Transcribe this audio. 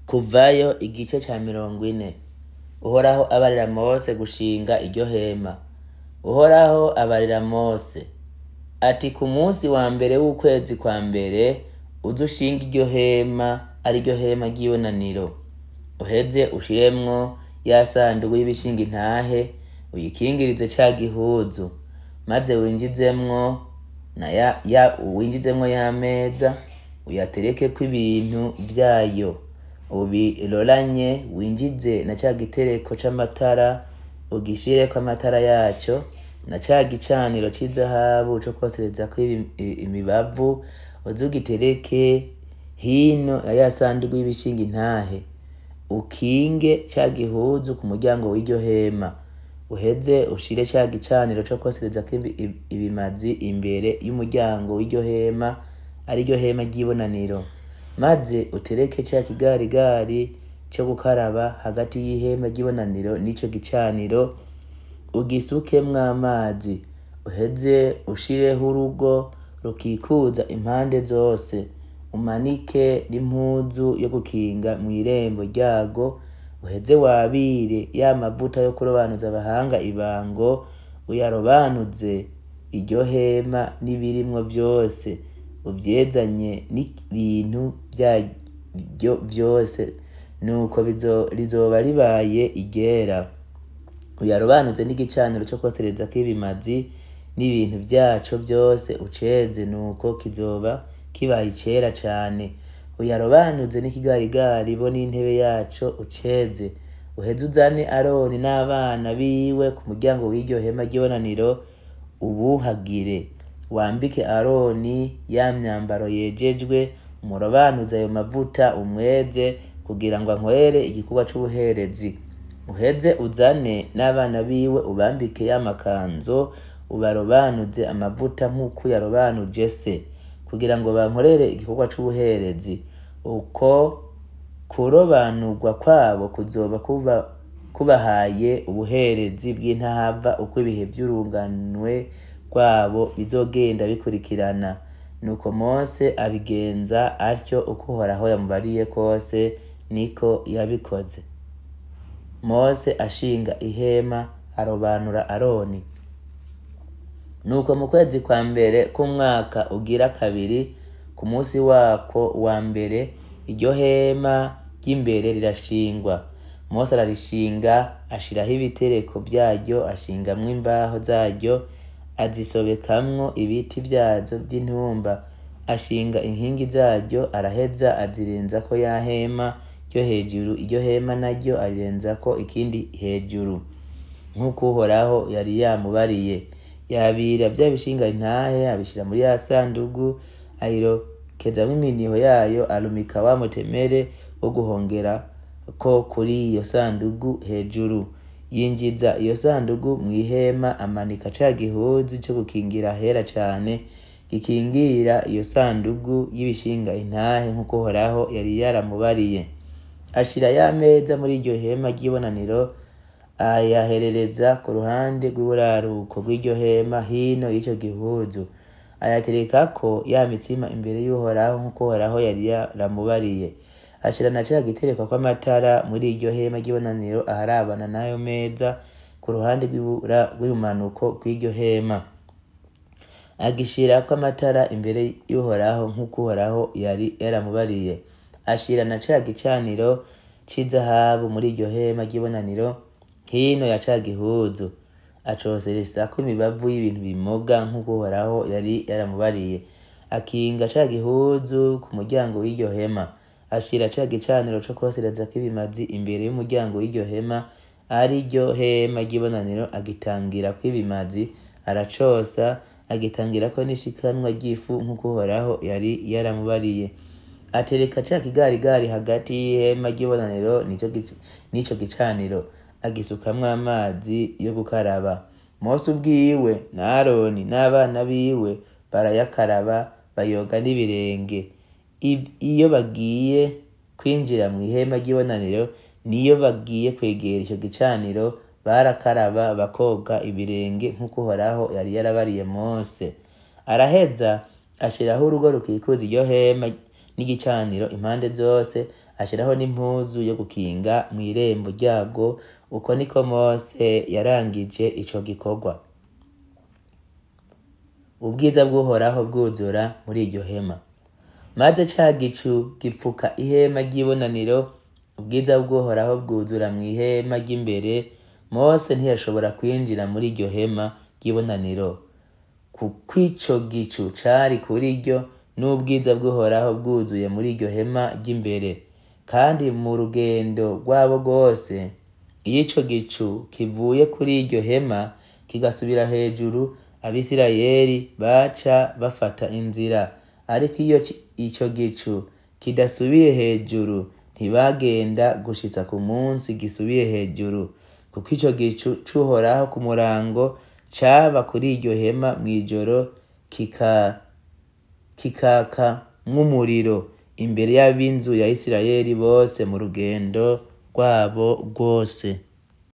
Kuvayo igice ca 40. Uhoraho abarira Mose gushinga iryo hema. Uhoraho abarira Mose ati: ku munsi wa mbere w'ukwezi kwa mbere uze ushinge iryo hema, ari ryo hema ry'ibonaniro. Uheze ushiremwo ya sandugu y'ibishinga intahe, uyikingirize ca gihuzu, maze winjizemwo na ya, ya winjizemwo ya meza, uyaterekeko ibintu vyayo, ubiroranye, winjize na ca gitereko c'amatara, ugishireko amatara yaco, na ca gicaniro c'izahabu co kwoserezako imibavu, uze ugitereke hino ya ya sandugu y'ibishinga intahe, ukinge ca gihuzu ku muryango w'iryo hema, uheze ushire ca gicaniro co kwoserezako ibimazi imbere y'umuryango w'iryo hema, ari ryo hema ry'ibonaniro, maze utereke ca kigarigari co gukaraba hagati y'ihema ry'ibonaniro n'ico gicaniro, ugisukemwo amazi, uheze ushireho urugo rukikuza impande zose, umanike n'impuzu yo gukinga mw'irembo ryago, uheze wabire ya mavuta yo kurobanuza abahanga ibango, uyarobanuze iryo hema n'ibirimwo vyose, uvyezanye n'ibintu vyaryo vyose, nuko rizoba ribaye iryera. Uyarobanuze n'igicaniro co kwoserezako ibimazi n'ibintu vyaco vyose, uceze, nuko kizoba kibaye icera cane. Uyarobanuze n'ikigarigari bo n'intebe yaco, uceze. Uheze uzane Aroni n'abana biwe ku muryango w'iryo hema ry'ibonaniro, ubuhagire. Wambike Aroni ya myambaro yejejwe, umurobanuze ayo mavuta, umweze, kugira ngo ankorere igikorwa c'ubuherezi. Uheze uzane n'abana biwe, ubambike ya makanzo, ubarobanuze amavuta nk'uko yarobanuje se, kugira ngo bankorere igikorwa c'ubuherezi. Uko kurobanurwa kwabo kuzoba kubahaye ubuherezi bw'intahava uko ibihe vy'urunganwe rwabo bizogenda bikurikirana. Nuko Mose abigenza atyo, uko Uhoraho yamubariye kose niko yabikoze. Mose ashinga ihema, arobanura Aroni. Nuko mu kwezi kwa mbere k'umwaka ugira kabiri, ku munsi wako wa mbere, iryo hema ry'imbere rirashingwa. Mose ararishinga, ashiraho ibitereko vyaryo, ashingamwo imbaho zaryo, azisobekamwo ibiti vyazo vy'intumba, ashinga inkingi zaryo, araheza azirenzako ya hema ryo hejuru, iryo hema naryo arirenzako ikindi hejuru, nk'uko Uhoraho yari yamubariye. Yabira vya bishinga intahe, abishira muri ya sandugu, ayirokezamwo iminiho yayo, arumika wa mutemere wo guhongerako kuri iyo sandugu hejuru. Yinjiza iyo sandugu mw'ihema, amanika ca gihuzu co gukingira ahera cane, gikingira iyo sandugu y'ibishinga intahe, nk'uko Uhoraho yari yaramubariye. Ashira ya meza muri iryo hema ry'ibonaniro, ayaherereza ku ruhande rw'iburaruko bw'iryo hema hino y'ico gihuzu, ayaterekako ya mitsima imbere y'Uhoraho, nk'uko Uhoraho yari yaramubariye. Ashira na ca gitereko kw'amatara muri iryo hema ry'ibonaniro aharabana n'ayo meza ku ruhande rw'ibumanuko bw'iryo hema, agishirako amatara imbere y'Uhoraho, nk'uko Uhoraho yari yaramubariye. Ashira na ca gicaniro c'izahabu muri iryo hema ry'ibonaniro hino ya ca gihuzu, acoseresako imibavu y'ibintu bimoga, nk'uko Uhoraho yari yaramubariye. Akinga ca gihuzu ku muryango w'iryo hema, ashira ca gicaniro co kwoserezako ibimazi imbere y'umuryango w'iryo hema, ari ryo hema ry'ibonaniro, agitangirako ibimazi, aracosa, agitangirako n'ishikanwa ry'ifu, nk'uko Uhoraho yari yaramubariye. Atereka ca kigarigari hagati y'ihema ry'ibonaniro n'ico gicaniro, agisukamwo amazi yo gukaraba. Mose ubwiwe na Aroni n'abana biwe barayakaraba, bayoga n'ibirenge. Iyo bagiye kwinjira mw'ihema ry'ibonaniro, niyo bagiye kwegera ico gicaniro, barakaraba bakoga ibirenge, nk'uko Uhoraho yari yarabariye Mose. Araheza ashiraho urugo rukikuza iryo hema n'igicaniro impande zose, Ashiraho n'impuzu yo gukinga mw'irembo ryarwo. Uko niko Mose yarangije ico gikorwa. Ubwiza bw'Uhoraho bwuzura muri iryo hema. Maze ca gicu gipfuka ihema ry'ibonaniro, ubwiza bw'Uhoraho bwuzura mw'ihema ry'imbere. Mose ntiyashobora kwinjira muri iryo hema ry'ibonaniro, kuko ico gicu cari kuri ryo, n'ubwiza bw'Uhoraho bwuzuye muri iryo hema ry'imbere. Kandi mu rugendo rwabo rwose, iyo ico gicu kivuye kuri iryo hema kigasubira hejuru, Abisirayeli baca bafata inzira. Ariko iyo ico gicu kidasubiye hejuru, ntibagenda gushitsa ku munsi gisubiye hejuru, kuko ico gicu c'Uhoraho ku murango caba kuri iryo hema mw'ijoro, kikaka nk'umuriro imbere y'ab'inzu ya Isirayeli bose mu rugendo rwabo rwose.